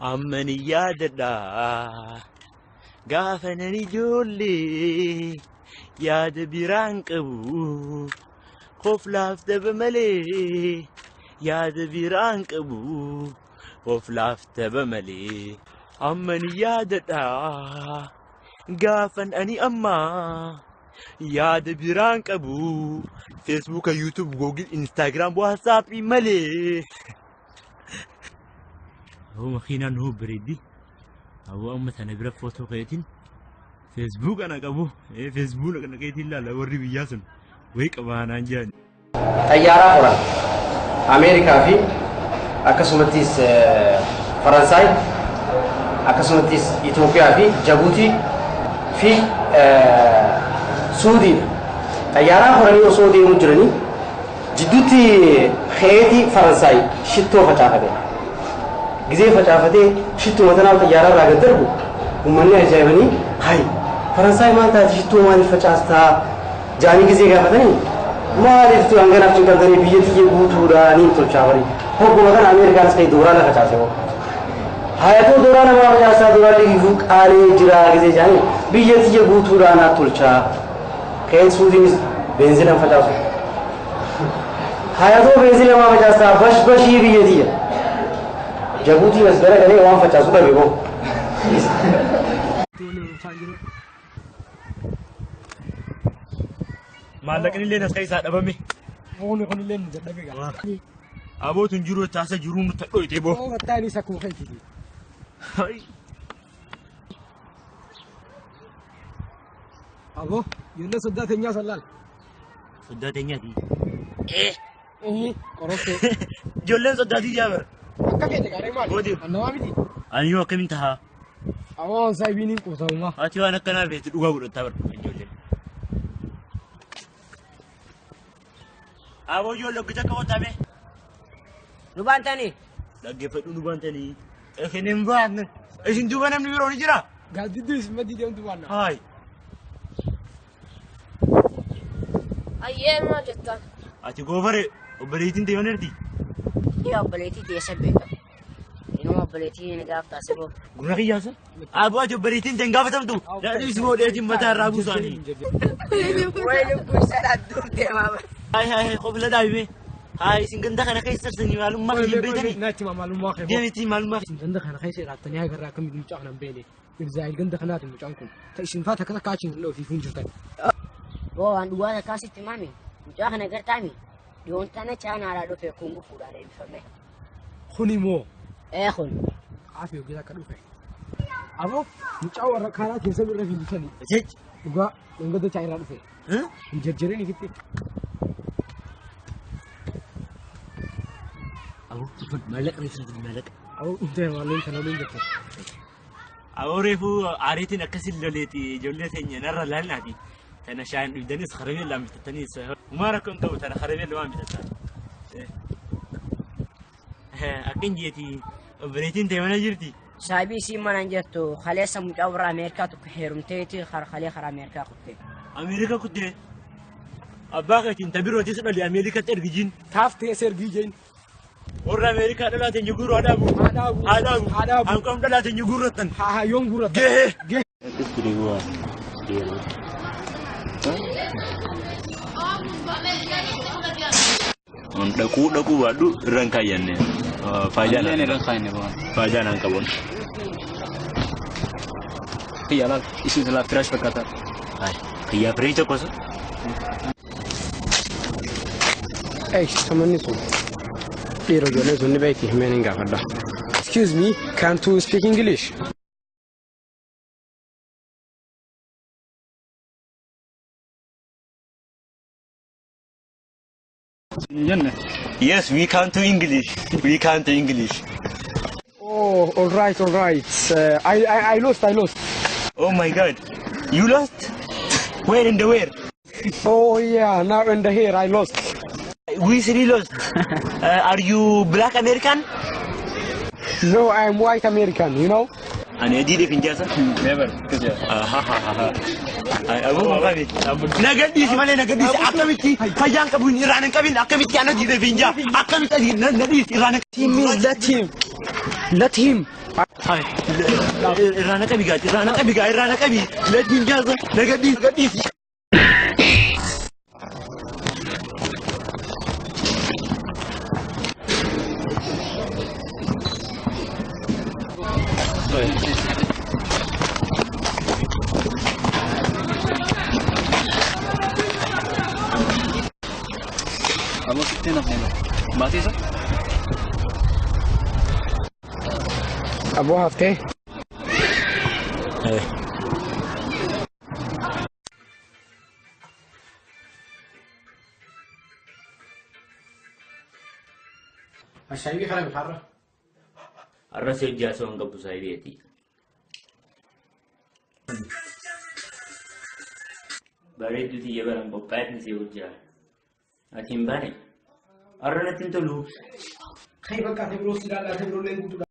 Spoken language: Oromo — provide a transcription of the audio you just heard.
Amma ni yaadadha gaafa nan ijoollee yaada biraan qabu koflaaf tapha malee, yaada biraan qabu koflaaf tapha malee. Amma ni yaadadha gaafan ani amma yaada biraan qabu Feesbuuka, YouTube, Google, Instagram, WhatsApp malee. Aboo, makiinaan nuu bareeddi. Aboo, amma tana bira footoo keetiin Facebook ana qabu. Facebook ana keetiin ilaala, warri biyyaa sun wayii qabaanaan jedhan. Xayyaaraa horan Ameerikaa fi akkasumattis Faransaay, akkasumattis Itoophiyaa fi Jabuutii fi Suudiidha. Xayyaaraa horanii osoo deemuu jiranii jidduutti keetii Faransaay shittoo facaafate. Gizee facaafatee shittuma tanaaf xayyaara irraa gad darbu uummanni ajaa'ibanii, "Hay, Faransaay maal taate? Shittoo maaliif facaastaa?" jaanii gizee gaafatanii, "Maaliif tu hanganaaf cinqamtanii? Biyya tiyya guutuudha niin tolchaa barii." Hogguma kana Ameerikaanis ta'e dooraala facaase hoo. Hayatoo dooraala maa facaasaa? Dooraalli ifuu qaalee jira gizee jaanii, "Biyya tiyya guutuudha naa tolchaa." Keen Suudiinis beenzilan facaasu. Hayatoo beenzila maa facaastaa? Bash bashii biyya tiyya. Jabuutiin as garagalee waan facaasu dhabe boo. Maallaqni illee as keessaa dhabame. Foon kun illee nu dadhabe gaa. Abootu hin jiru, taasa jiruu nutti dhoyite boo. Oo, kattaan isa akkuma keetiiti. Aboo, ijoollee soddaa teenyaa san laal. Soddaa teenyaati. Qoroftee. Ijoolleen soddaatii jaabar. Akka feete gaaree maali? Gooti. Annamaa miti. Ani yoo akkamiin tahaa? Aboo, saayibiin hin quusamuma. Ati waan akkanaa feete dhugaa godhattaa bar ijoolleen. Aboo, ijoollee hojjeta akka qottame. Nu baantanii. Dhaggeeffadhu, nu baantanii. Isin hin baanne. Isin duuba namni biroo ni jira? Gaaddidduu isin maddii deemtu baanna. Haay. Ayyee, maal jettan? Ati goofare, obboleettiin deemaneerti. Ni obboleettii teessa beekama. Inuma obboleettii ni gaaf taasifuu. Gurra kiyyaasa. Aboo, ati obboleettiin teen gaafatamtu. Dhadhiis boodheetiin mataa irraa buusaanii. Wayi lubbuu isaa dhaabduuf deemaa bara. Haay haay haay, qofla dhaabime. Haay, isin ganda kana keessa tarsanii maalummaa kiyya hin beektanii? Naatti maalummaa kee. Deemiti maalummaa. Isin ganda kana keessa jiraattanii agarraa akkamitti mucaa kana hin beekne? Ibzaayil ganda kanaati mucaan kun. Ta isin faa takka takka achiin hin ofiif hin jirtan. Boo, waan dhugaa takkaasitti mami. Mucaa kana gartaami. Dhiyoon tana chaanaadhaa dhufe kun gufuudhaan eebbifame. Kun immoo. Ee, kun. Qaafi hojii akka dhufe. Aboo, mucaa warra kaanaa keessa birra fiigisanii. Jech. Dhugaa dhangada chaayirraa dhufe. Hin jarjareen ifitti. Aboo, dhufan maallaqa reefuu maallaqa. Aboo, dhuftee maalleen kana waliin jirtu. Aboo, reefuu aariitiin akkasin loleeti, ijoollee teenya narra laalnaati. Tana shaayin dhugdanis karameellaan bitattaniis. Humaa rakkoo hin qabu, tana karameellaan bitattaa. Akkan jeeti, obboleettiin ta'e mana jirti. Saayibii isiin mana hin jirtu. Kaleessa mucaa warra Ameerikaa tokko heerumteeti kalee karaa Ameerikaa kutte. Ameerikaa kuttee. Abbaa keetiin tabirootis dhali Ameerikaatti ergijiin. Taaf ta'e ergii jeen. Warra Ameerikaa dhalaateen jiguuru haa dhaabu. Haa dhaabu. Haa dhaabu. Haa dhaabu. Hanqam dhalaateen jiguurrattan. Haa haa, yoom guurratta? Gahee. Gahee. Akkas ture bu'aa. Yeroo. Dhaquu dhaquu baadhu irra hin kaayyanne. Faayidaa Illeen irra hin kaayyanne boo. Faayidaa naan qabuun. Kiyya laal, isin silaa firaash fakkaata. Kiyyaa firii tokko sun. Ey, samanni sun dhiira ijoolleen sun ni beekti, himeen hin gaafadha. Excuse me, can't you speak English? Hin jenne. Yes, we can to English. We can to English. Oh, all right, all right. I lost, I lost. Oh my God. You lost? Where and where? Oh yeah, now in the here I lost. We three lost. Are you black American? No, I am white American. Ani adii dheef hin jaasa. Never. Akkas jaa. Aboo, qabi. Nagaddiisi malee, nagaddiisi, akkamitti fayyaan qabu irraan hin qabin, akkamitti ana adii dheef hin jaa, akkamitti adii na dhiisi irraan hin He means let him. Let him. Hai, irraa na qabi gaa, irraa na qabi gaa, irraa na qabi. Laddiin jaarsa, na gadhiisi, gadhiisi. Aboo sitti nafne baatee isa? Aboo haftee. Ashaayibii kana bifaarra. Har'a si hojii haasawaa hin qabdu saayibeeti. Bareedduu tiyya baran qophaa'eetiin si hojjaa. Ati hin baane. Har'a natti hin tolu. Kai bakka ati biroo si ilaalaa ati biroo illee guutuudha.